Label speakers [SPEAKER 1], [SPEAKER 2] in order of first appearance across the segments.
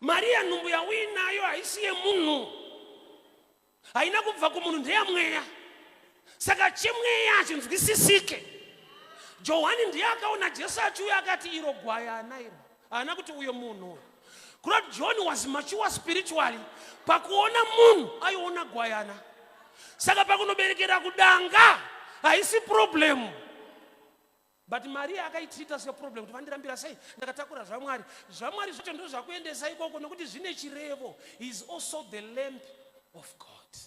[SPEAKER 1] Mariya nhumbu yauinayo haisi yemunhu, haina kubva kumunhu, ndeyamweya. Saka chemweya hachinzwisisike. Johani ndiye akaona Jesu achiuya akati iro gwayana iro, haana kuti uyo munhu uyo. Kureva kuti John was mature spiritually, pakuona munhu aiona gwayana. Saka pakunoberekera kudanga haisi problem. But Maria akaitreata seproblem kuti vandirambira sei ndakatakura zvaMwari. ZvaMwari zvacho ndozvakuendesa ikoko nekuti zvine chirevo. He is also the lamp of God.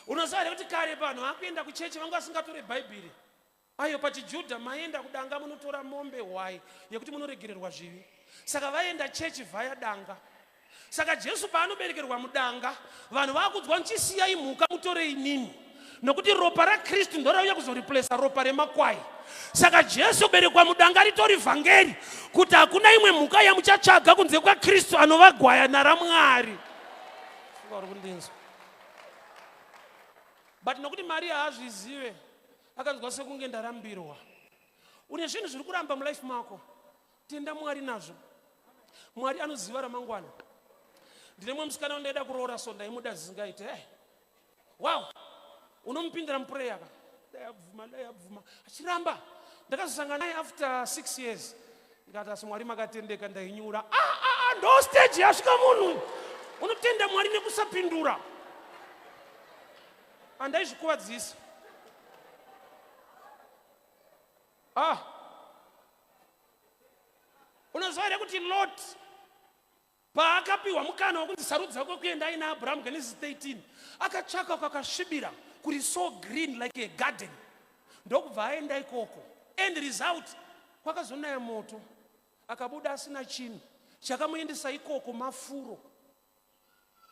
[SPEAKER 1] Unoziva here kuti kare vanhu vakuenda kuchechi vanga vasingatore Bhaibheri. Ayo pachiJudha maienda kudanga munotora mombe hwai yekuti munoregererwa zvivi. Saka vaienda chechi vhaya danga. Saka Jesu paanoberekerwa mudanga, vanhu vakudzwa nchisiyai mhuka mutore inini. Nokuti ropa raKristu ndorauya kuzoreplacer ropa remakwai. Saka Jesu kuberekwa mudanga ritori vhangeri kuti hakuna imwe mhuka yamuchatsvaga kunze kwaKristu anova gwayana raMwari. Funga uri kundinzwa. But nokuti Maria haazvizive, akanzwa sekunge ndarambirwa. Une zvinhu zviri kuramba mulife mako. Tenda Mwari nazvo. Mwari anoziva ramangwana. Ndine mumwe musikana wandaida kuroora so ndaimuda zvisingaite. Hey. Wow. Unomupindira muprayer ka. Dai abvuma, dai abvuma. Achiramba. Ndakazosangana naye after 6 years. Ndikati asi Mwari makatendeka ndainyura. Ah ah ah ndo stage yasvika munhu. Unotenda Mwari nekusapindura. Andaizvikuvadzisa. Ah. Unoziva here kuti Lot paakapiwa mukana wekunzi sarudza kwekuenda aina Abraham Genesis 13 akatsvaka kwakasvibira kuri so green like a garden ndokubva aenda ikoko end result kwakazonaya moto akabuda asina chinhu chakamuendesa ikoko mafuro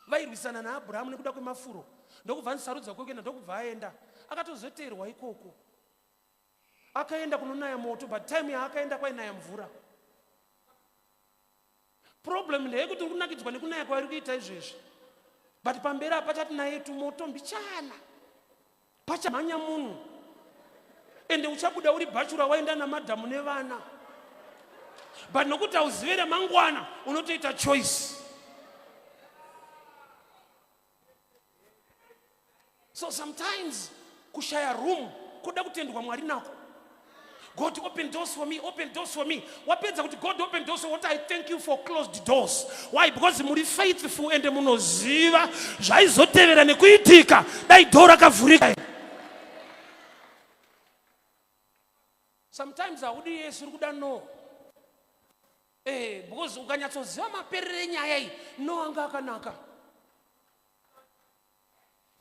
[SPEAKER 1] vairwisana naAbraham nekuda kwemafuro ndokubva anzi sarudza kwekuenda ndokubva aenda akatozoteerwa ikoko Akaenda kunonaya moto but time yaakaenda kwainaya mvura. Problem ndeyekuti uri kunakidzwa nekunaya kwairi kuita izvezvi but pamberi apa pachati naye tumoto mbichana pachamhanya munhu ende uchabuda uri bhachura waenda namadhamu nevana but nokuti hauzive ramangwana unotoita choice. So sometimes kushaya room kuda kutendwa Mwari nako. God open doors for me, open doors for me. Wapedza kuti God open doors, what I thank you for closed doors. Why? Because muri faithful and munoziva zvaizotevera nekuitika dai door rakavhurika. Sometimes haudi yes, uri kuda no. Eh, because ukanyatsoziva maperere enyaya iyi, no anga akanaka.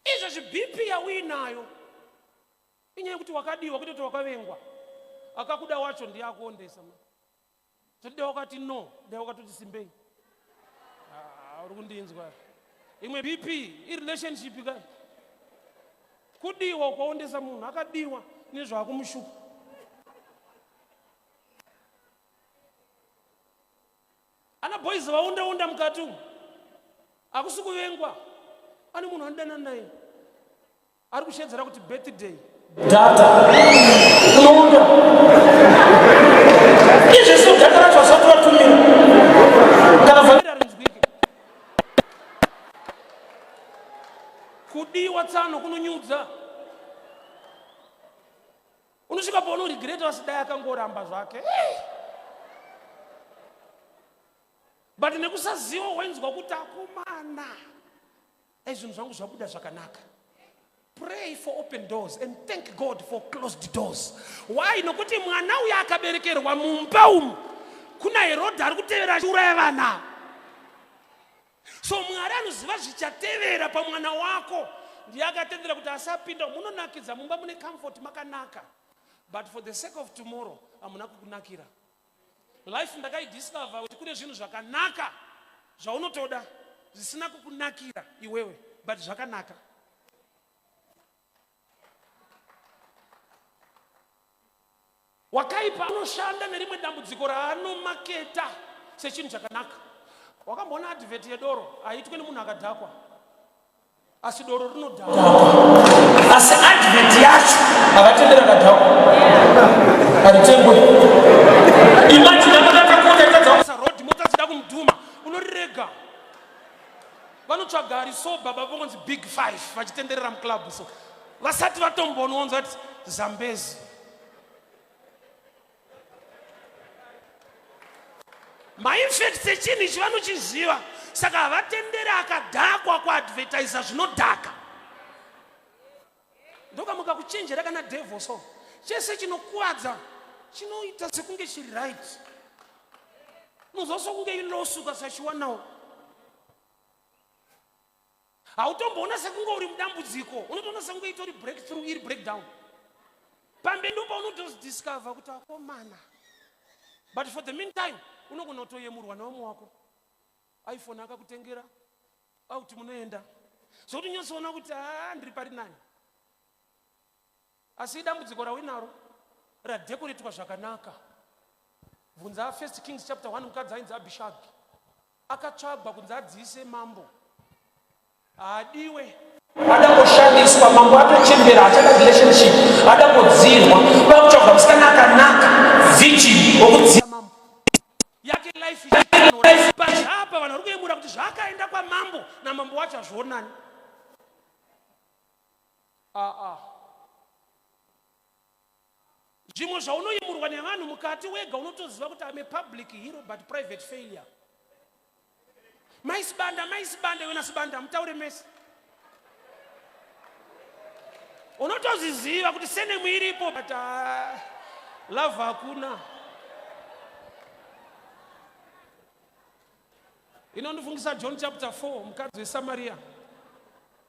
[SPEAKER 1] Izvezvi BP yauinayo inyaya yekuti wakadiwa kwete kuti wakavengwa. Akakuda wacho ndiye akuondesa. Zvoti dai wakati no, dai wakatoti simbei. Ah, uri kundinzwa. Imwe BP irelationship ka. Kudiwa ukaondesa munhu akadiwa nezvaakumushupa. Ana boys vaunda unda mukati umu. Hakusi kuvengwa. Ane munhu anodana naye. Ari kushedzera kuti birthday. Data. Unounda. Izvi so data racho asati watumira. Kana vhangeri rinzwike. Kudiwa tsano kunonyudza. Unosvika paunoregreta asi dai akangoramba zvake. Hey! But nekusaziva wainzwa kuti akomana dai zvinhu zvangu zvabuda zvakanaka. Pray for open doors and thank God for closed doors. Why? Nokuti mwana uya akaberekerwa mumba umu kuna Herodha ari kutevera achiuraya vana. So Mwari anoziva zvichatevera pamwana wako, ndiye akatendera kuti asapinda. Munonakidza mumba mune comfort, makanaka, but for the sake of tomorrow hamuna kukunakira. Life ndakaidiscover kuti kune zvinhu zvakanaka zvaunotoda zvisina kukunakira iwewe, but zvakanaka. Wakaipa anoshanda nerimwe dambudziko raanomaketa sechinhu chakanaka. Wakamboona advert yedoro haitwe nemunhu akadhakwa, asi doro rinodhakwa. Asi advert yacho havatendera akadhakwa, haritengwe. Imagine akakatakota itadza kuisa road mota dzida kumudhuma. Unorirega. Vanotsvaga ari sober baba vonzi big five vachitenderera muclub so. Vasati vatombononzwa kuti Zambezi. Mainfects echinhu ichi vanochiziva saka havatendere akadhakwa kuadvertisa zvinodhaka. Ndokamuka kuchenjera kana devil so chese chinokuvadza chinoita sekunge chiri right. Unonzwa sekunge iloss ukasachiwanawo. Hautomboona sekunge uri mudambudziko, unotoona sekunge itori breakthrough iri breakdown. Pamberi ndipo paunotozidiscover kuti akomana. But for the meantime unogona kutoyemurwa nevamwe wako. iPhone akakutengera out munoenda zvokuti unyatsoona kuti haa ndiri pari nani. Asi idambudziko rauinaro radekoretwa zvakanaka. Bvunza First Kings chapter 1 mukadzi ainzi Abishagi. Akatsvagwa kunzi adziise mambo. Haadiwe. Adangoshandiswa mambo atochembera achada relationship adangodzirwa pakutsvagwa musikana akanaka virgin wokudziisa mambo. Yake life but apa vanhu vari kuyemura kuti zvaakaenda kwamambo namambo wacho hazvionani. Ah ah. Zvimwe zvaunoyemurwa nevanhu mukati wega unotoziva kuti I'm a public hero but private failure. Mai Sibanda, Mai Sibanda, iwe naSibanda mutaure mese. Unotozviziva kuti senemu iripo but love hakuna. Inondifungisa John chapter 4 mukadzi weSamaria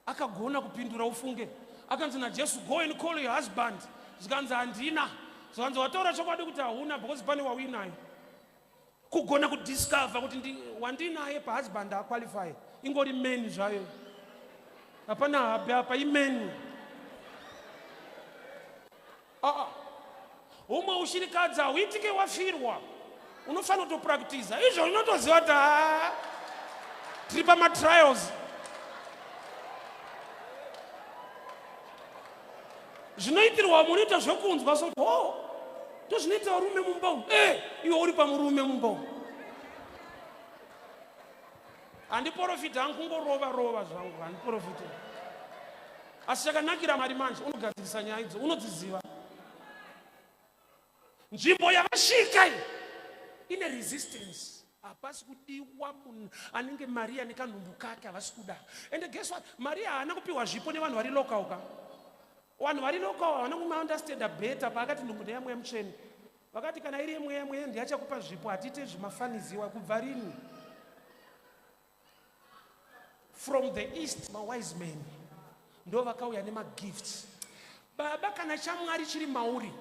[SPEAKER 1] akagona kupindura ufunge. Akanzi naJesu go and call your husband. Zvikanzi handina. Zvikanzi wataura chokwadi kuti hauna because pane wauinaye. Kugona kudiscover kuti wandinaye pahusband aqualify ingori man zvayo. Hapana habe apa imeni. Aa, humwe ushirikadzi hauitike wafirwa, unofanira kutopractiza izvo. Unotoziva kuti haa tiri pamatrials. Zvinoitirwa munoita zvekunzwa so ho ndozvinoita varume mumba umu. Eh, iwe uri pamurume mumba umu. Handiporofita hangu, kungorova rova zvangu, handiporofita. Asi chakanakira Mwari manje unogadzirisa nyaya idzo, unodziziva. Nzvimbo yavasvika iyi ine resistance. Hapasi kudiwa munhu anenge Maria nekanhumbu kake, havasi kuda. And guess what? Maria haana kupiwa zvipo nevanhu vari local ka. Vanhu vari local havana kumuunderstanda better paakati nhumbu ndeyamweya mutsvene. Vakati kana iri yemweya, mweya ndiye achakupa zvipo, hatiite zvemafaniziwa. Kubva rini? From the east, mawise men ndo vakauya nemagifts. Baba, kana chaMwari chiri mauri,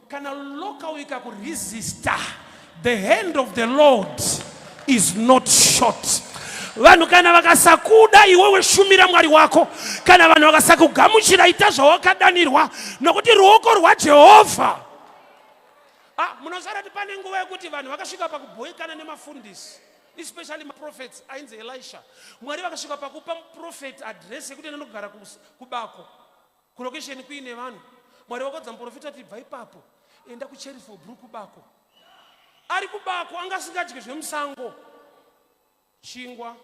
[SPEAKER 1] kana local ikakuresista, the hand of the Lord is not short. Vanhu kana vakasakuda iwewe shumira Mwari wako, kana vanhu vakasakugamuchira ita zvawakadanirwa, nokuti ruoko rwaJehovha. Ah, munoziva kuti pane nguva yekuti vanhu vakasvika pakubhoikana nemafundisi, especially maprophets ainzi Elisha. Mwari vakasvika pakupa muprofeti address yekuti anogara kubako, kulocation kuine vanhu. Mwari vakaudza muprofita kuti bva ipapo, enda kuCherifo Brook kubako. Ari kubako anga asingadye zvemusango, chingwa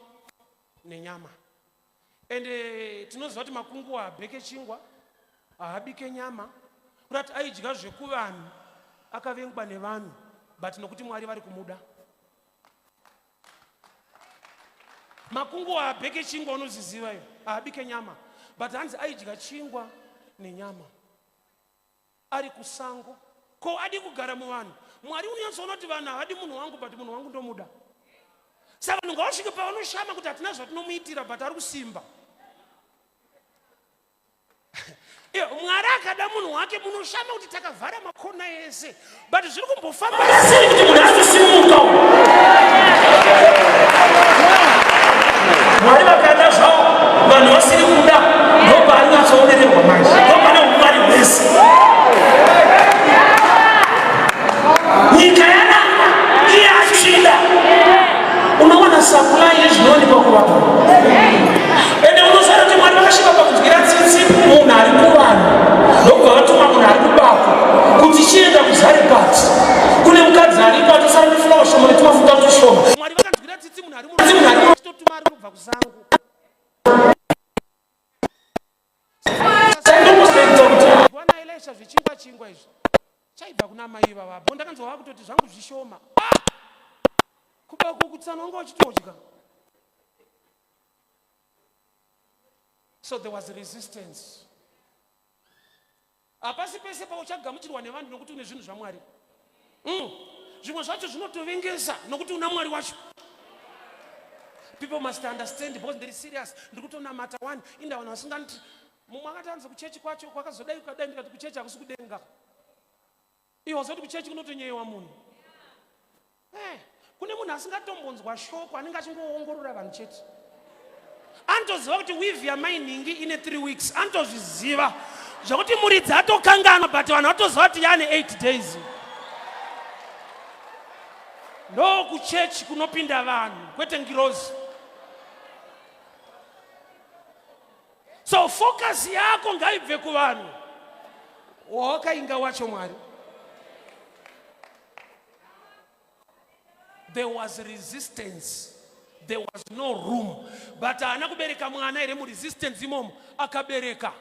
[SPEAKER 1] nenyama. Ende tinoziva kuti makunguwo haabheke chingwa, haabike nyama, kurati aidya zvekuvanhu, akavengwa nevanhu, but nokuti Mwari vari kumuda. Makunguwo haabheke chingwa, unozviziva iwe, haabike nyama, but hanzi aidya chingwa nenyama ari kusango. Ko adi kugara muvanhu? Mwari unonyatsoona kuti vanhu havadi munhu wangu, but munhu wangu ndomuda. Saka vanhu ngavasvike pavanoshama kuti hatina zvatinomuitira, but ari kusimba. Mwari akada munhu wake, munoshama kuti takavhara makona ese, but zviri kumbofamba sei kuti munhu asisimuka? Mwari vakada zvavo vanhu vasiri kuda, ndopaanyatsoonererwa manje, ndopane umwari hwese. Nyika yaramba iye achida, unowana supply yezvinowanikwa kuvanhu. Ende unoziva kuti Mwari vakasvika pakunzwira tsitsi munhu ari kuvanhu, ndokubva vatuma munhu ari kubako kuti chienda kuzarepati kune mukadzi ariko atosara nefulawa shoma netumafuta tushoma. Mwari vakanzwira tsitsi munhu ari mari kubva kusango. Wana Elisha zvechingwa chingwa izvi chaibva kuna mai ivava bo ndakanzwa vakutoti zvangu zvishoma. Ah! Kuba kukutsana wanga uchitodya. So there was resistance. Hapasi pese pauchagamuchirwa nevanhu nokuti une zvinhu zvaMwari. Zvimwe zvacho zvinotovengesa nokuti una Mwari wacho. People must understand because ndiri serious. Ndiri kutonamata one inda vanhu vasinganti mumwe akati anzi kuchechi kwacho kwakazodai kukadai ndikati kuchechi hakusi kudenga. Iwe wazoti kuchechi kunotonyeyewa munhu. Eh, kune munhu asingatombonzwa shoko anenge achingoongorora vanhu chete. Anotoziva kuti weave yamai nhingi ine 3 weeks, anotozviziva zvekuti muridzi atokanganwa but vanhu vatoziva kuti yane 8 days. Ndokuchechi kunopinda vanhu kwete ngirozi. So focus yako ngaibve kuvanhu wawakainga wacho Mwari. There was resistance. There was no room. But haana kubereka mwana here muresistance imomo? Akabereka.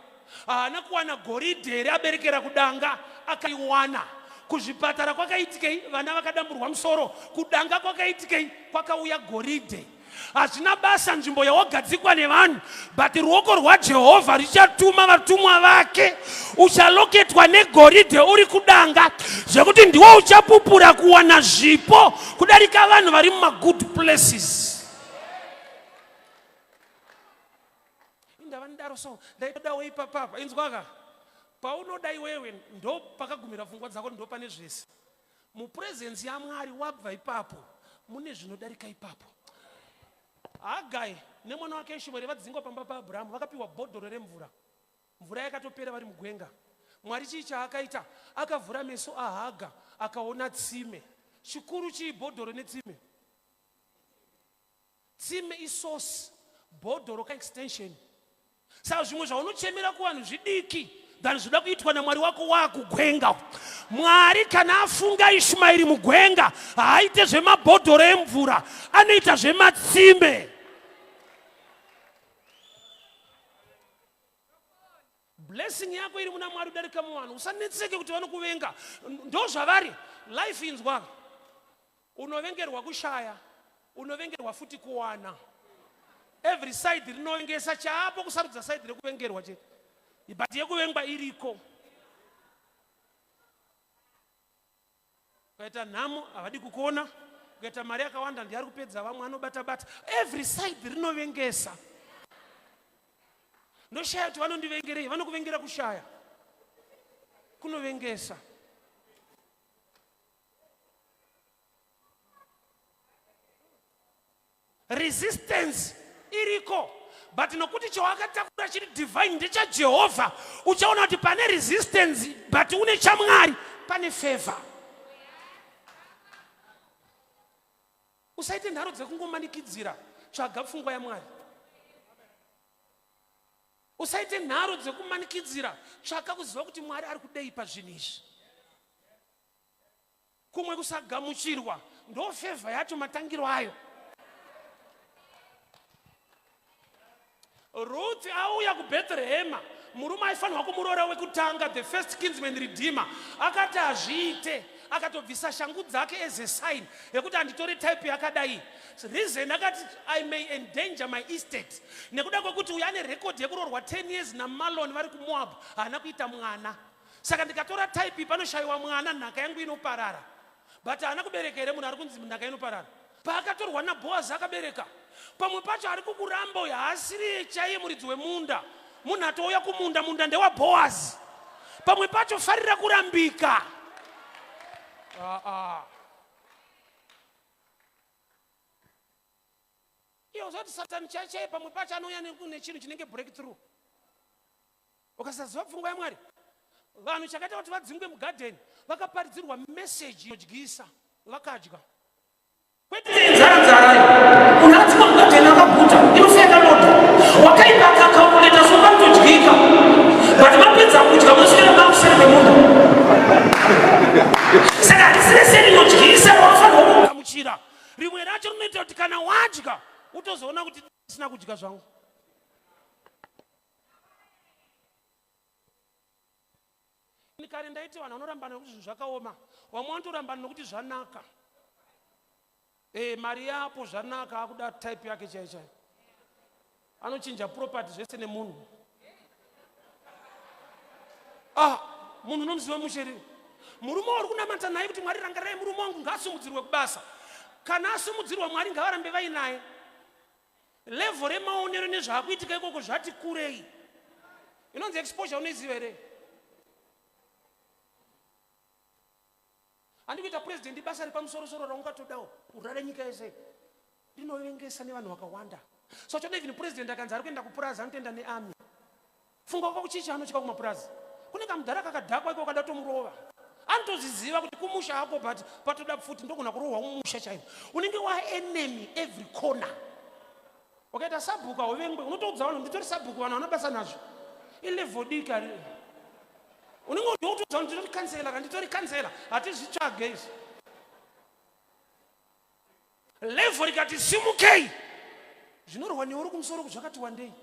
[SPEAKER 1] Haana kuwana goridhe here aberekera kudanga? Akaiwana. Kuzvipatara kwakaitikei? Vana vakadamburwa musoro. Kudanga kwakaitikei? Kwakauya goridhe. Hazvina basa nzvimbo yawagadzikwa nevanhu, but ruoko rwaJehovha richatuma vatumwa vake. Uchaloketwa negoridhe uri kudanga, zvekuti ndiwo uchapupura kuwana zvipo kudarika vanhu vari mumagood places. Indava ndidaro so ndaitodawo ipapapa. Inzwaka, paunoda iwewe ndo pakagumira pfungwa dzako, ndo pane zvese. Mupresence yaMwari wabva ipapo mune zvinodarika ipapo. Hagai nemwana wake Ishmaeri vadzingwa pamba paAbrahamu vakapiwa bhodhoro remvura. Mvura yakatopera vari mugwenga. Mwari chii chaakaita? Akavhura meso aHaga akaona tsime. Chikuru chii bhodhoro netsime? Tsime isource, bhodhoro ka extension. Saka zvimwe zvaunochemera kuvanhu zvidiki than zvinoda kuitwa naMwari wako waakugwenga. Mwari kana afunga Ishmaeri mugwenga haaite zvemabhodhoro emvura, anoita zvematsime. Blessing yako iri muna Mwari kudarika muvanhu. Usanetseke kuti vanokuvenga. Ndozvavari. Life inzwa. Unovengerwa kushaya, unovengerwa futi kuwana. Every side rinovengesa chaapo kusarudza side rekuvengerwa chete. But yekuvengwa iriko. Ukaita nhamo havadi kukuona, ukaita mari yakawanda ndiye ari kupedza vamwe anobata bata. Every side rinovengesa. Ndoshaya kuti vanondivengerei, vanokuvengera kushaya. Kunovengesa. Resistance iriko but nokuti chawakatakura chiri divine ndechaJehovha, uchaona kuti pane resistance but une chaMwari, pane favor. Usaite nharo dzekungomanikidzira, tsvaga pfungwa yaMwari. Usaite nharo dzekumanikidzira, tsvaka kuziva kuti Mwari ari kudei pazvinhu izvi. Kumwe kusagamuchirwa ndo favor yacho matangiro ayo. Ruth auya kuBethlehema, murume aifanirwa kumuroora wekutanga, the first kinsman redeemer, akati hazviite, akatobvisa shangu dzake as a sign yekuti handitore type yakadai. Reason akati I may endanger my estate nekuda kwekuti uyu ane record yekuroorwa 10 years naMalon vari kuMoab, haana kuita mwana. Saka ndikatora type panoshayiwa mwana nhaka yangu inoparara. But haana kubereka here munhu ari kunzi nhaka inoparara? Paakatorwa naBoaz akabereka. Pamwe pacho ari kukuramba uyu haasiriye chaiye muridzi wemunda. Munhu atouya kumunda, munda ndewaBoaz. Pamwe pacho farira kurambika. Iye uzoti Satani chaiye chaiye pamwe pacho anouya nechinhu chinenge breakthrough. Ukasaziva pfungwa yaMwari, vanhu chakaita kuti vadzingwe mugadheni vakaparidzirwa meseji inodyisa, vakadya. Kwete nzara nzara iyo. Munhu adzingwa mugadheni akaguta, inofa yakalodha. Wakaipa akakauleta so panotodyika. But mapedza kudya munoswera makuseri kwemunda. Saka harisi rese rinodyisa raunofanirwa kugamuchira. Rimwe racho rinoita kuti kana wadya. Utozoona kuti ndisina kudya zvangu. Ini kare ndaiti vanhu vanorambana nokuti zvinhu zvakaoma. Vamwe vanotorambana nokuti zvanaka. E, mari yapo zvanaka akuda type yake chaiyo chaiyo. Anochinja property zvese nemunhu. Ah, munhu unomuziva mushe rini? Murume wauri kunamata naye kuti Mwari rangarai murume wangu ngaasimudzirwe kubasa. Kana asimudzirwa Mwari ngavarambe vainaye. Level remaonero nezvaakuitika ikoko zvati kurei. Inonzi exposure unoiziva here? Handi kuita president ibasa repamusorosoro raungatodawo kurara nyika yese rinovengesa nevanhu vakawanda. So choda even president akanzi ari kuenda kupurazi anotoenda nearmy. Funga kwa kuchichi anotya kumapurazi. Kune kamudhara kakadhakwa iko kada tomurova. Anotozviziva kuti kumusha hako but patoda pfuti ndogona kurohwa mumusha chaiwo. Unenge wa enemy every corner. Wakaita sabhuku hauvengwe unotoudza vanhu nditori sabhuku vanhu havana basa nazvo. Ilevel diki ari. Unenge unotoudza vanhu nditori kansela kana nditori kansela hatizvitsvage izvi. Level rikati simukei zvinorwa newe uri kumusoro zvakati wandei.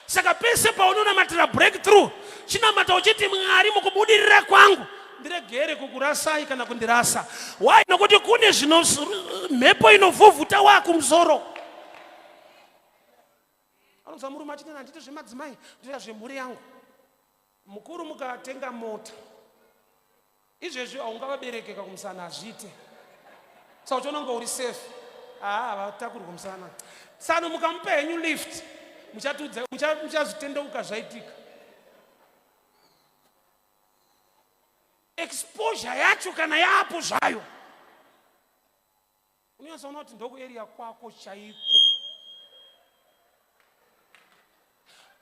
[SPEAKER 1] Saka pese paunonamatira breakthrough chinamata uchiti Mwari mukubudirira kwangu ndiregere kukurasai kana kundirasa. Why? Nokuti kune zvino mhepo inovhuvhuta wakumusoro. Anonzwa murume achiti handiti zvemadzimai ndoita zvemhuri yangu. Mukuru mukatenga mota izvezvi haungavaberekeka kumusana hazviite saka uchiona kunge uri safe haa havatakurwi kumusana tsano mukamupa henyu lift muchazvitendeuka zvaitika exposure yacho kana yaapo zvayo Unonyatsoona kuti ndokuarea kwako chaiko.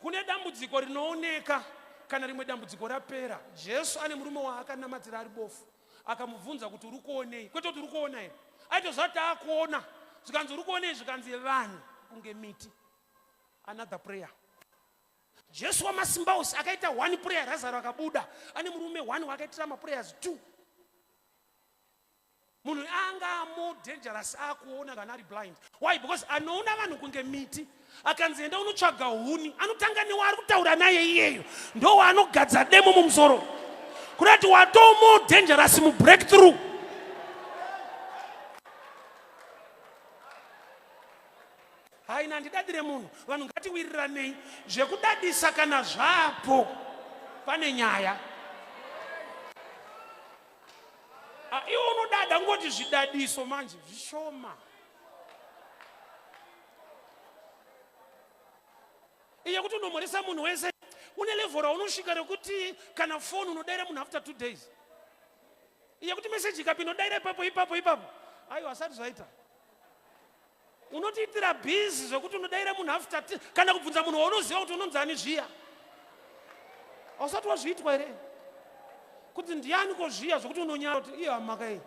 [SPEAKER 1] Kune dambudziko rinooneka kana rimwe dambudziko rapera. Jesu ane murume waakanamatira ari bofu akamubvunza kuti uri kuonei, kwete kuti uri kuona here. Aitoziva kuti akuona, zvikanzi uri kuonei, zvikanzi vanhu kunge miti. Another prayer. Jesu wamasimbaosi akaita one prayer, Lazaro akabuda. Ane murume one waakaitira maprayers two. Munhu anga more dangerous akuona kana ari blind. Why? Because anoona vanhu kunge miti. Akanzi enda unotsvaga huni, anotanga newaari kutaura naye iyeyo, ndowaanogadza demo mumusoro. Kurati watoo more dangerous mubreakthrough. Haina handidadire munhu, vanhu ngatiwiriranei. Zvekudadisa kana zvapo pane nyaya. Ah, iwe unodada ngoti zvidadiso manje zvishoma. Iye kuti unomhoresa munhu wese une level raunosvika rekuti kana foni unodaira munhu after 2 days. Iye kuti message ikapinda unodaira ipapo ipapo ipapo. Aiwa asati zvaita. Unotiitira busy zvekuti unodaira munhu after kana kubvunza munhu waunoziva kuti unonzi ani zviya. Hausati wazviitwa here? Kuti ndiani ko zviya zvekuti unonyara kuti iyo hamaka iyi.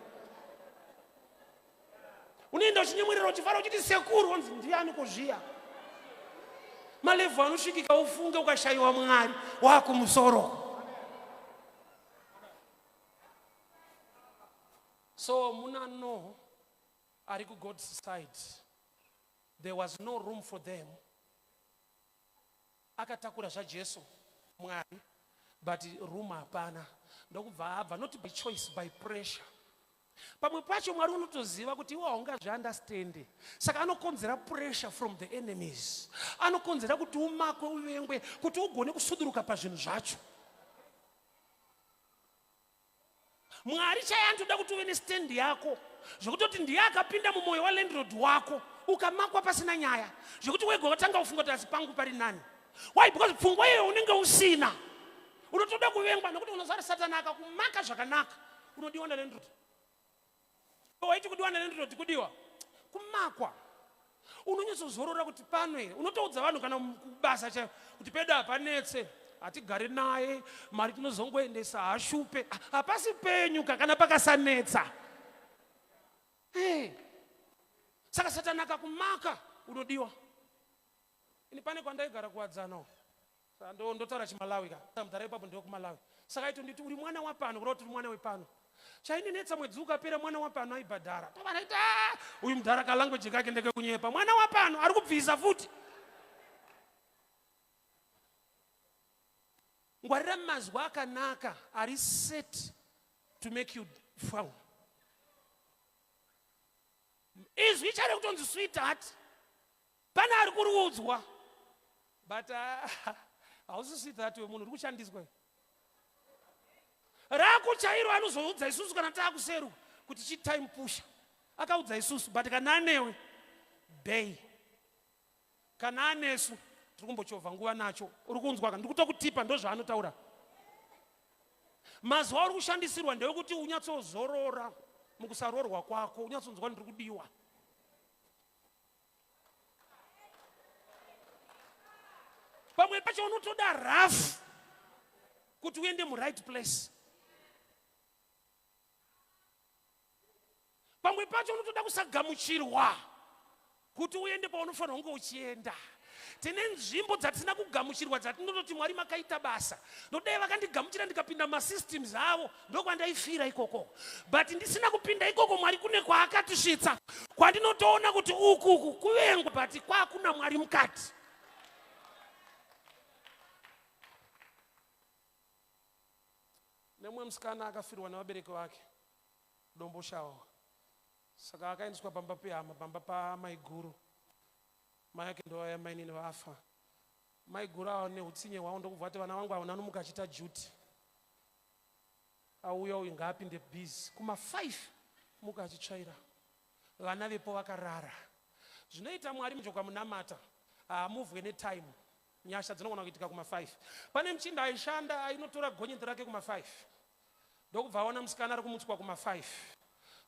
[SPEAKER 1] Unoenda uchinyemwerera uchifara uchiti sekuru onzi ndiani ko zviya. Malevhu anosvikika ufunge ukashayiwa Mwari wakumusoro. So muna no ari kuGod's side there was no room for them akatakura zvaJesu Mwari but room hapana ndokubva abva not by choice by pressure pamwe pacho Mwari unotoziva kuti iwe haungazviunderstande saka anokonzera pressure from the enemies anokonzera kuti umakwe uvengwe kuti ugone kusuduruka pazvinhu zvacho Mwari chaiye anotoda kuti uve nestand yako zvekutoti ndiye akapinda mumwoyo walandlord wako ukamakwa pasina nyaya zvekuti wega watanga kufunga kuti asi pangu pari nani. Why? Because pfungwa iyoyo unenge usina, unotoda kuvengwa nekuti unozara Satani akakumaka zvakanaka unodiwa nalandlord. Waiti kudiwa nalandlord kudiwa kumakwa unonyatsozorora kuti pano here unotoudza vanhu kana kubasa chaivo kuti pedu hapanetse hatigare naye mari tinozongoendesa hashupe hapasi penyu ka kana pakasanetsa hey. Saka Satani akakumaka unodiwa. Ini pane kwandaigara kuwadzana ndotaura chimalawi ka mudhara ipapo ndewekumalawi saka aitonditi uri mwana wapano kureva kuti uri mwana wepano. Chaindinetsa mwedzi ukapera mwana wapano aibhadhara. Pavanaita ah, uyu mudhara kalanguage kake ndekekunyepa. Mwana wapano ari kubvisa futi. Ngwarira mazwi akanaka ari set to make you frown. Izwi chare kutonzi sweetheart. Pane ari kuriudzwa. But ah, hausi sweetheart wemunhu uri kushandiswa. Rako chairo anozoudza isusu kana taakuseru kuti chi time pusher. Akaudza isusu but kana anewe bay. Kana anesu tiri kumbochovha nguva nacho. Uri kunzwa ka? Ndiri kutokutipa ndozvaanotaura. Mazuva auri kushandisirwa ndewekuti unyatsozorora mukusaroorwa kwako, unyatsonzwa ndiri kudiwa. Pamwe pacho unotoda rough kuti uende muright place. Pamwe pacho unotoda kusagamuchirwa kuti uende paunofanirwa kunge uchienda. Tine nzvimbo dzatisina kugamuchirwa dzatinototi Mwari makaita basa, nodai vakandigamuchira ndikapinda masystems avo ndokwandaifira ikoko, but ndisina kupinda ikoko Mwari kune kwaakatisvitsa kwandinotoona kuti uku uku kuvengwa, but kwakuna Mwari mukati. Nemumwe musikana akafirwa nevabereki vake Domboshawa, saka akaendeswa pamba pehama, pamba pamaiguru. Mai ake ndovaya mainini vafa. Maiguru ava neutsinye hwavo ndokubva vati vana vangu avo nanomuka achiita duty. Auya uyu ngaapinde busy kuma 5 muka achitsvaira. Vana vepo vakarara. Zvinoita Mwari manje ukamunamata haamuvwe netime. Nyasha dzinogona kuitika kuma 5. Pane muchinda aishanda ainotora gonyeti rake kuma 5. Ndokubva aona musikana ari kumutswa kuma 5.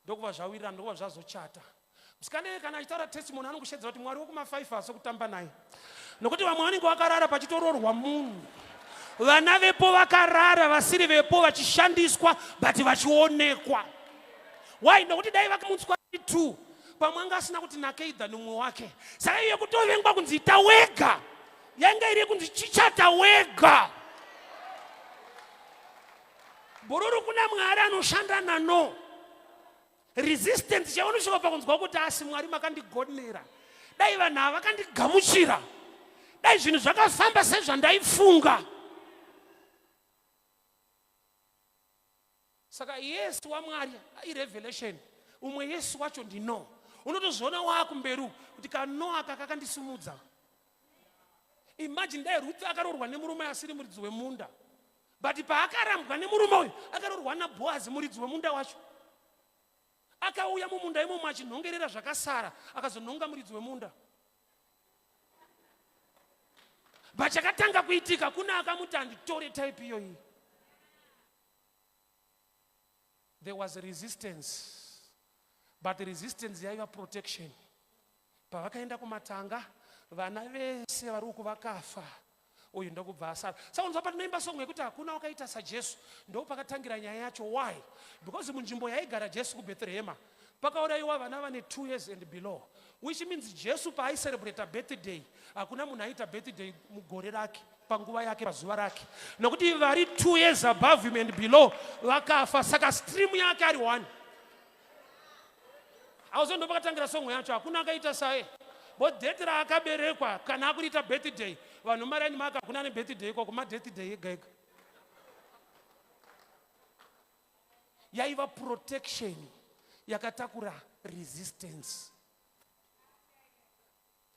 [SPEAKER 1] Ndokubva zvawirirana ndokubva zvazochata. Musikana iye kana achitaura testimony anokushedzera kuti Mwari wekuma 5 haasi kutamba naye. Nokuti vamwe vanenge vakarara pachitororwa munhu. Vana vepo vakarara vasiri vepo vachishandiswa but vachionekwa. Why? Nokuti dai vakamutswa 2 pamwe anga asina kuti nakei than umwe wake. Saka iye kutovengwa kunzi ita wega. Yanga iri yekunzi chichata wega. Bhururu kuna Mwari anoshanda nano. Resistance chaunosvika pakunzwa kuti asi Mwari makandigonera. Dai vanhu ava vakandigamuchira. Dai zvinhu zvakafamba sezvandaifunga. Saka Yesu waMwari irevelation. Umwe Yesu wacho ndino. Unotozviona waakumberi kuti kano aka kakandisimudza. Imagine dai Ruth akaroorwa nemurume asiri muridzi wemunda. But paakarambwa nemurume uyu akaroorwa naBoazi muridzi wemunda wacho. Akauya mumunda imomo achinhongerera zvakasara akazonhonga muridzi wemunda. But chakatanga kuitika kuna akamuti handitore type iyoyi. There was resistance, but resistance yaiva protection. Pavakaenda kumatanga, vana vese vari uku vakafa, uyu ndokubva asara. Saka unzwa patinoimba song yekuti hakuna wakaita saJesu, ndopakatangira nyaya yacho. Why? Because munzvimbo yaigara Jesu kuBethlehema pakaurayiwa vana vane 2 years and below, which means Jesu paaicelebrata birthday, hakuna munhu aiita birthday mugore rake, panguva yake, pazuva rake, nokuti vari 2 years above him and below vakafa. Saka stream yake ari one. Hauzo ndopakatangira song yacho, hakuna akaita saye. Bo date raakaberekwa kana akuriita birthday, vanhu maraini maka hakuna ne birthday ikoko, ma death day ega ega. Yaiva protection yakatakura resistance.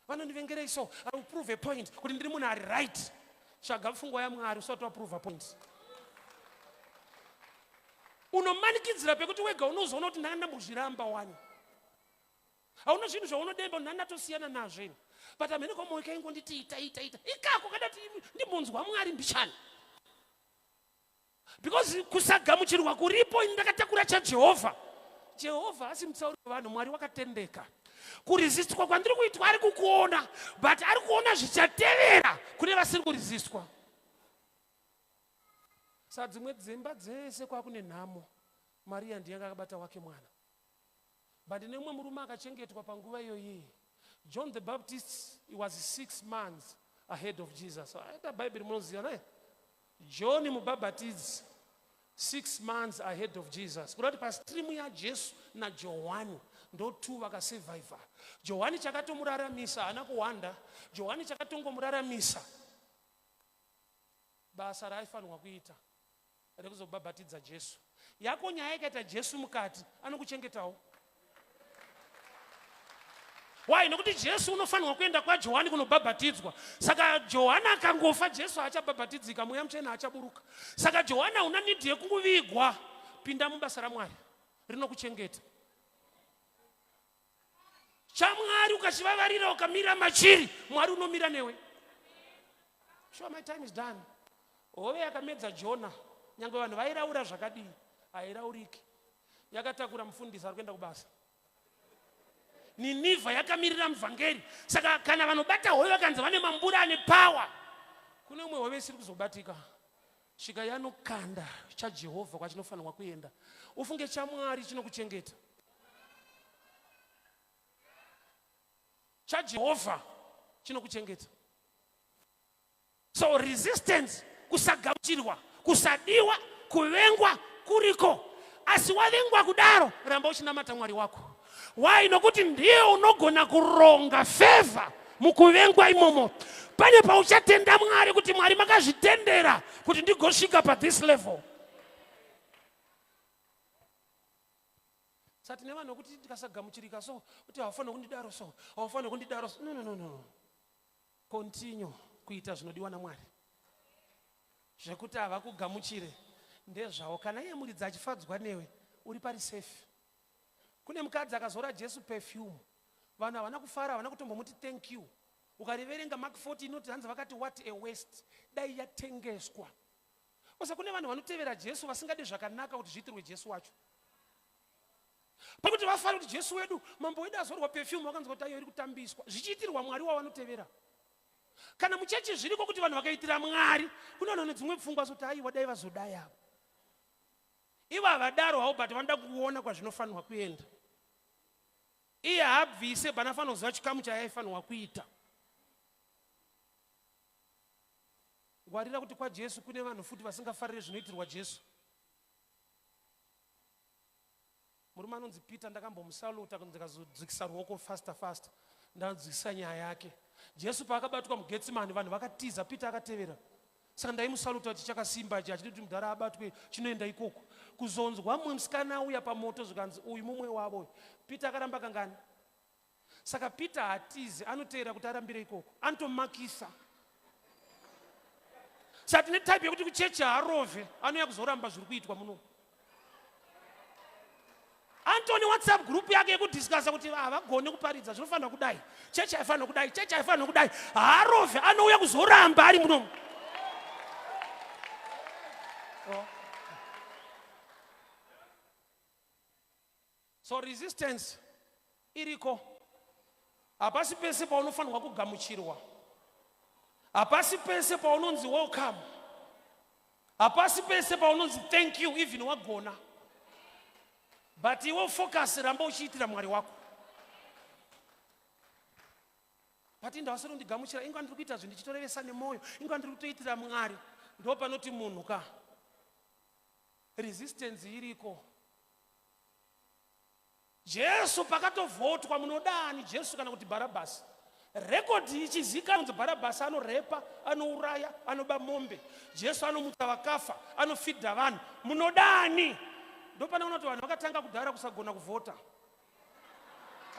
[SPEAKER 1] Vanondivengerei so I will prove a point kuti ndiri munhu ari right. Tsvaga pfungwa yaMwari usati waprove a point. Unomanikidzira pekuti wega unozoona kuti ndanga ndambozviramba wani. Hauna zvinhu zvaunodemba, ndanga ndatosiyana nazvo ini. But hamene kwamoyo kaingonditi ita ita ita. Ikako kadati ndimbonzwa Mwari mbichana. Because kusagamuchirwa kuripo, ini ndakatakura chaJehovha. Jehovha asi mutsauri wevanhu, Mwari wakatendeka. Kuresistwa kwandiri kuitwa ari kukuona, but ari kuona zvichatevera kune vasiri kuresistwa. Saka dzimwe dzimba dzese kwakune nhamo, Maria ndiye anga akabata wake mwana. But nemumwe murume akachengetwa panguva iyoyi, John the Baptist, he was 6 months ahead of Jesus. Aita Bhaibheri munoziva naye. John Mubhabhatidzi 6 months ahead of Jesus. Kuda kuti pastream yaJesu naJohani ndo two vakasurvivor. Johani chakatomuraramisa haana kuhwanda. Johani chakatongomuraramisa basa raaifanirwa kuita rekuzobhabhatidza Jesu. Yako nyaya ikaita Jesu mukati anokuchengetawo. Why? Nokuti Jesu unofanirwa kuenda kwaJohani kunobhabhatidzwa. Saka Johani akangofa Jesu haachabhabhatidzika, Mweya Mutsvene haachaburuka. Saka Johani hauna need yekuvigwa. Pinda mubasa raMwari rinokuchengeta. ChaMwari ukachivavarira ukamira machiri, Mwari unomira newe. Sure, my time is done. Hove yakamedza Jona, nyangwe vanhu vairaura zvakadii, hairauriki. Yakatakura mufundisi ari kuenda kubasa. Ninivha yakamirira muvhangeri. Saka kana vanobata hove vakanzi vane mambura ane power, kune umwe hove isiri kuzobatika. Svika yanokanda chaJehovha kwachinofanirwa kuenda. Ufunge chaMwari chinokuchengeta. ChaJehovha chinokuchengeta. So resistance, kusagamuchirwa, kusadiwa, kuvengwa kuriko. Asi wavengwa kudaro, ramba uchinamata Mwari wako. Why? Nokuti ndiye unogona kuronga favor mukuvengwa imomo. Pane pauchatenda Mwari kuti Mwari makazvitendera kuti ndigosvika pa this level. Sati nevanhu vekuti tikasagamuchirika so kuti haufanirwi kundidaro so, haufanirwi kundidaro so. No, no, no, no. Continue kuita zvinodiwa naMwari. Zvekuti havakugamuchire ndezvavo. Kana iye muridzi achifadzwa newe, uri pari safe. Kune mukadzi akazora Jesu perfume. Vanhu havana kufara, havana kutombomuti thank you. Ukariverenga Mark 40 inoti hanzi vakati what a waste. Dai yatengeswa. Osa kune vanhu vanotevera Jesu vasingadi zvakanaka kuti zviitirwe Jesu wacho. Pakuti vafare kuti Jesu wedu, mambo wedu azorwa perfume, vakanzwa kuti ayo iri kutambiswa. Zvichiitirwa Mwari wavanotevera. Kana muchechi zviriko kuti vanhu vakaitira Mwari, kune vanhu vane dzimwe pfungwa zoti aiwa dai vazodai ava. Ivo havadaro havo but vanoda kuona kwazvinofanirwa kuenda. Iye haabvise but anofanirwa kuziva chikamu chaaifanirwa kuita. Ngwarira kuti kwaJesu kune vanhu futi vasingafarire zvinoitirwa Jesu. Murume anonzi Peter ndakambomusaluta ndikazodzikisa ruoko faster faster ndadzikisa nyaya yake. Jesu paakabatwa muGetsemane vanhu vakatiza, Peter akatevera. Saka ndaimusaluta kuti chakasimba ichi achidi kuti mudhara abatwe chinoenda ikoko. Kuzonzwa mumwe musikana auya pamoto zvikanzi uyu mumwe wavo. Peter akaramba kangani? Saka Peter haatizi, anoteera kuti arambire ikoko. Anotomakisa. Saka tine type yekuti kuchechi haarove, anouya kuzoramba zviri kuitwa muno. Antony WhatsApp group yake yekudiscussa kuti havagoni kuparidza zvinofanira kudai, chechi haifanira kudai, chechi haifanira kudai. Haarove, anouya kuzoramba ari muno. Oh. So resistance iriko. Hapasi pese paunofanirwa kugamuchirwa. Hapasi pese paunonzi welcome. Hapasi pese paunonzi thank you even wagona. But iwe focus ramba uchiitira Mwari wako. But ndavasiri kundigamuchira inga ndiri kuita zvinhu ndichitorevesa nemwoyo, inga ndiri kutoitira Mwari. Ndo panoti munhu ka. Resistance iriko. Jesu pakatovhotwa munoda ani Jesu kana kuti Bharabhasi? Rekodhi ichizikanwa kunzi Bharabhasi anorepa, anouraya, anoba mombe. Jesu anomutsa vakafa, anofidha vanhu. Munoda ani? Ndopanoona kuti vanhu vakatanga kudhara kusagona kuvhota.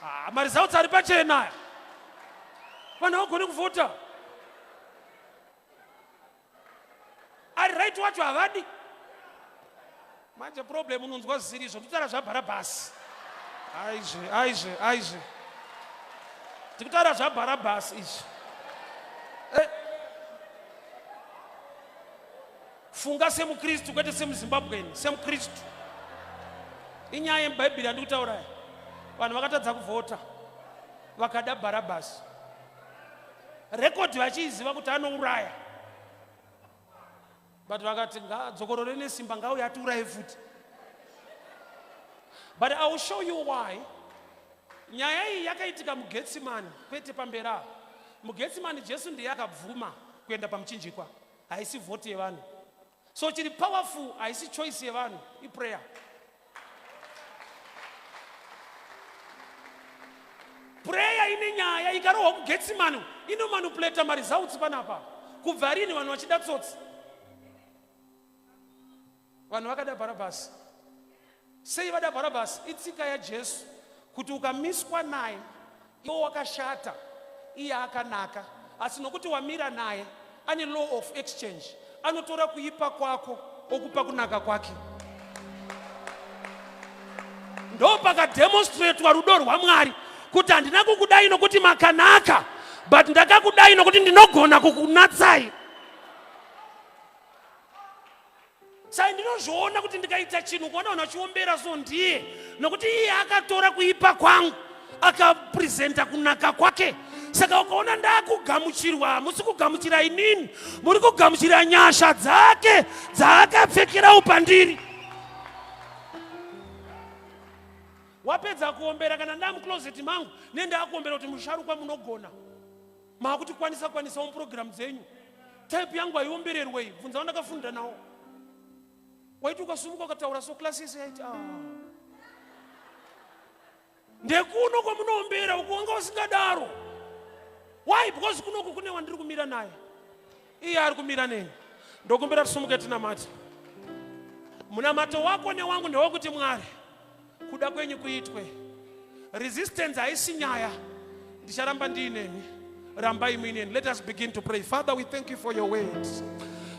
[SPEAKER 1] Ah, maresults ari pachena aya. Vanhu havagoni kuvhota. Ari right wacho havadi. Manje problem unonzwa zvisiri izvo, ndikutaura zvaBharabhasi. Aizve, aizve, aizve. Tikutaura zvaBharabhasi izvi. Eh. Funga semuKristu kwete semuZimbabwean, semuKristu. Inyaya yemuBhaibheri yandikutaura. Vanhu vakatadza kuvhota vakada Bharabhasi. Rekodhi vachiiziva kuti anouraya. But vakati ngaadzokorore nesimba ngauye atiuraye futi. But I will show you why. Nyaya iyi yakaitika muGetsemane kwete pamberi apa. MuGetsemane Jesu ndiye akabvuma kuenda pamuchinjikwa. Haisi vhoti yevanhu. So chiri powerful haisi choice yevanhu, iprayer. Prayer ine nyaya, ikarohwa kuGetsimani inomanipulata maresults panapa. Kubva rini vanhu vachida tsotsi? Vanhu vakada Bharabhasi. Sei vada Bharabhasi? Itsika yaJesu kuti ukamiswa naye iwe wakashata, iye akanaka, asi nokuti wamira naye ane law of exchange, anotora kuipa kwako okupa kunaka kwake. Ndopakademonstratwa rudo rwaMwari kuti handina kukudai nokuti makanaka, but ndakakudai nokuti ndinogona kukunatsai. Sai ndinozviona kuti ndikaita chinhu kuona vanhu vachiombera so ndiye nokuti iye akatora kuipa kwangu akapresenta kunaka kwake. Saka ukaona ndakugamuchirwa, hamusi kugamuchira inini, muri kugamuchira nyasha dzake dzaakapfekerawo pandiri. Wapedza kuombera, kana ndamucloset mangu nendakuombera kuti musharukwa munogona maakutikwanisa kwanisawo mupurogiramu dzenyu. Type yangu haiombererwei, bvunza wandakafunda nawo. Waiti ukasumuka ukataura so klasi yese yaiti ah. Ndekuno kwamunoombera uku wanga usingadaro. Why? Because kunoku kune wandiri kumira naye, iye ari kumira neni. Ndokumbira tisumuke tinamate. Munamato wako newangu ndewekuti Mwari, kuda kwenyu kuitwe. Resistance haisi nyaya, ndicharamba ndiinemi, rambai muineni. Let us begin to pray. Father, we thank you for your words.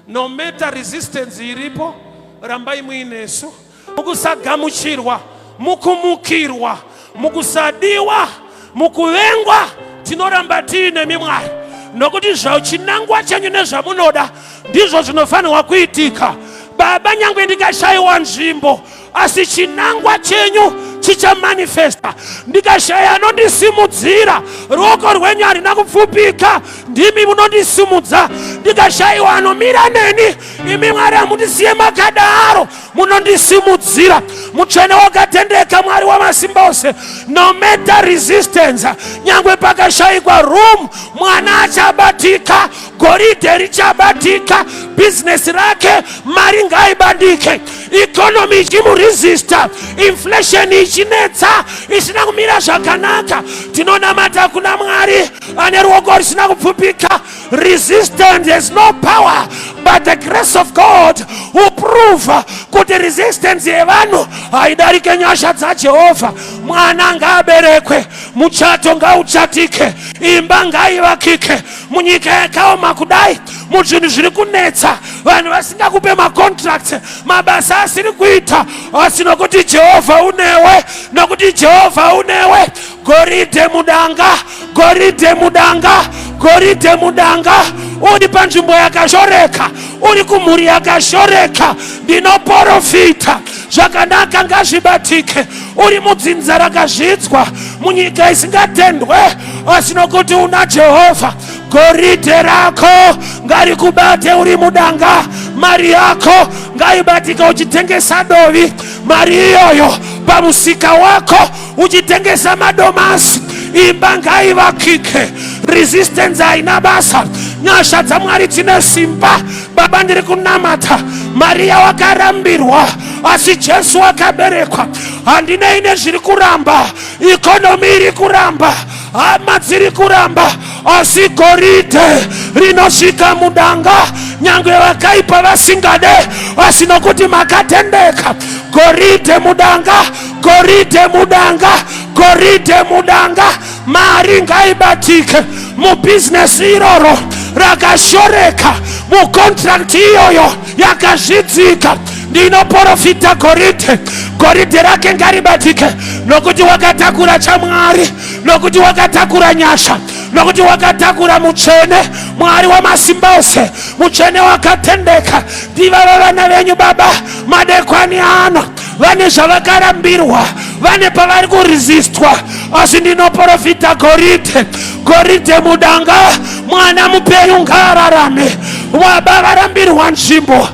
[SPEAKER 1] No matter resistance iripo, rambai muinesu. Mukusagamuchirwa, mukumukirwa, mukusadiwa, mukuvengwa, tinoramba tiinemi Mwari, nokuti zvachinangwa chenyu nezvamunoda ndizvo zvinofanirwa kuitika. Baba, nyangwe ndikashayiwa nzvimbo, asi chinangwa chenyu chichamanifesta. Ndikashaya anondisimudzira, ruoko rwenyu harina kupfupika, ndimi munondisimudza. Ndikashayiwa anomira neni, imi Mwari hamundisiye makadaro, munondisimudzira. Mutsvene wakatendeka, Mwari wamasimba ose, no matter resistance, nyangwe pakashayikwa room, mwana achabatika, goridhe richabatika, bhizinesi rake, mari ngaibandike, economy ichimuresista, inflation ichinetsa, isina kumira zvakanaka, tinonamata kuna Mwari ane ruoko risina kupfupika. Resistance has no power, but the grace of God will prove kuti resistance yevanhu haidarike nyasha dzaJehovha. Mwana ngaaberekwe, muchato ngauchatike, imba ngaivakike. Munyika yakaoma kudai, muzvinhu zviri kunetsa, vanhu vasingakupe macontracts, mabasa asiri kuita, asi nokuti Jehovha unewe, nokuti Jehovha unewe. Goridhe mudanga, goridhe mudanga, goridhe mudanga. Uri panzvimbo yakashoreka, uri kumhuri yakashoreka, ndinoporofita zvakanaka ngazvibatike. Uri mudzinza rakazvidzwa, munyika isingatendwe, asi nokuti una Jehovha, goridhe rako ngarikubate uri mudanga. Mari yako ngaibatike uchitengesa dovi, mari iyoyo pamusika wako uchitengesa madomasi. Imba ngaivakike. Resistance haina basa, nyasha dzaMwari dzine simba. Baba, ndiri kunamata. Mariya wakarambirwa, asi Jesu wakaberekwa. Handinei nezviri kuramba, ikonomi iri kuramba, hama dziri kuramba, asi goridhe rinosvika mudanga, nyangwe vakaipa vasingade, asi nokuti makatendeka. Goridhe mudanga, goridhe mudanga, goridhe mudanga. Mari ngaibatike mubhizinesi iroro rakashoreka, mukontrakti iyoyo yakazvidzika. Ndinoporofita goridhe, goridhe rake ngaribatike, nokuti wakatakura chaMwari, nokuti wakatakura nyasha, nokuti wakatakura mutsvene, Mwari wamasimba ose, mutsvene wakatendeka. Ndivava vana venyu Baba, madekwani ano vane zvavakarambirwa, vane pavari kuresistwa, asi ndinoporofita goridhe, goridhe mudanga. Mwana mupenyu ngaararame. Baba varambirwa nzvimbo,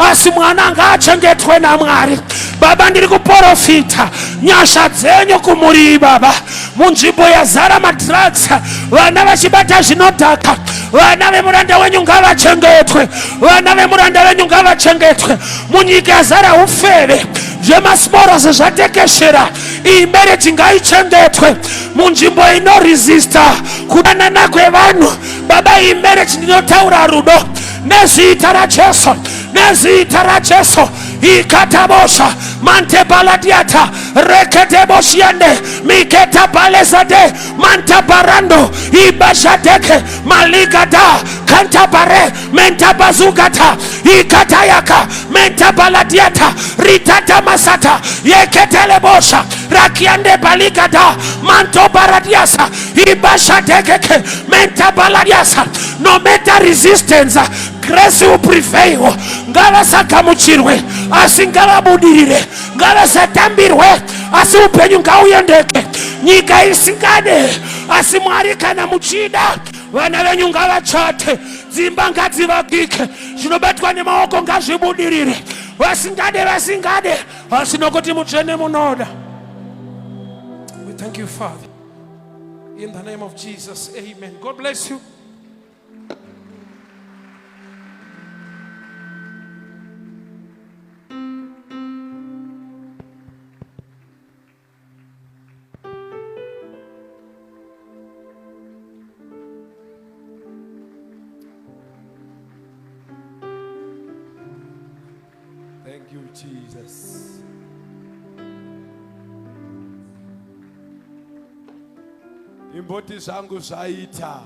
[SPEAKER 1] asi mwana ngaachengetwe naMwari. Baba, ndiri kuporofita nyasha dzenyu kumhuri, Baba, munzvimbo yazara madrugs, vana vachibata zvinodhaka. Vana vemuranda wenyu ngavachengetwe, vana vemuranda venyu ngavachengetwe. Munyika yazara ufeve, zvemasmorosi zvatekeshera, iyi mereji ngaichengetwe munzvimbo inoresista kudanana kwevanhu. Baba, iyi mereji ndinotaura rudo nezita raJesu, nezita raJesu. Ikatabosha mantebaladiata rekedeboshiande miketabalezade mantabarando ibashadeke maligada kantabare mentabazugata ikatayaka mentabaladiata ritatamasata yeketelebosha rakiande baligada mantobaradiasa ibashadekeke mentabaladiasa no matter resistance, grace will prevail. Ngavasagamuchirwe asi ngavabudirire, ngavasatambirwe asi upenyu ngauendeke. Nyika isingade asi Mwari kana muchida, vana venyu ngavachate, dzimba ngadzivakike, zvinobatwa nemaoko ngazvibudirire. Vasingade vasingade, asi nokuti mutsvene munoda. We thank you, Father, in the name of Jesus. Amen. God bless you.
[SPEAKER 2] Thank you, Jesus. Imboti zvangu zvaita.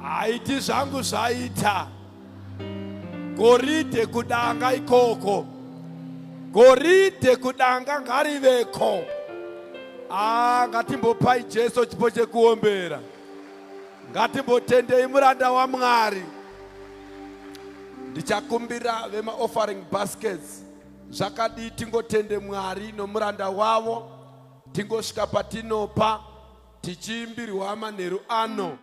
[SPEAKER 2] Haiti zvangu zvaita. Goridhe kudanga ikoko. Goridhe kudanga ngariveko. Ah, ngatimbopai Jesu chipo chekuombera. Ngatimbotendei muranda waMwari. Ndichakumbira vemaoffering baskets zvakadii tingotende Mwari nomuranda wavo tingosvika patinopa tichiimbirwa manheru ano.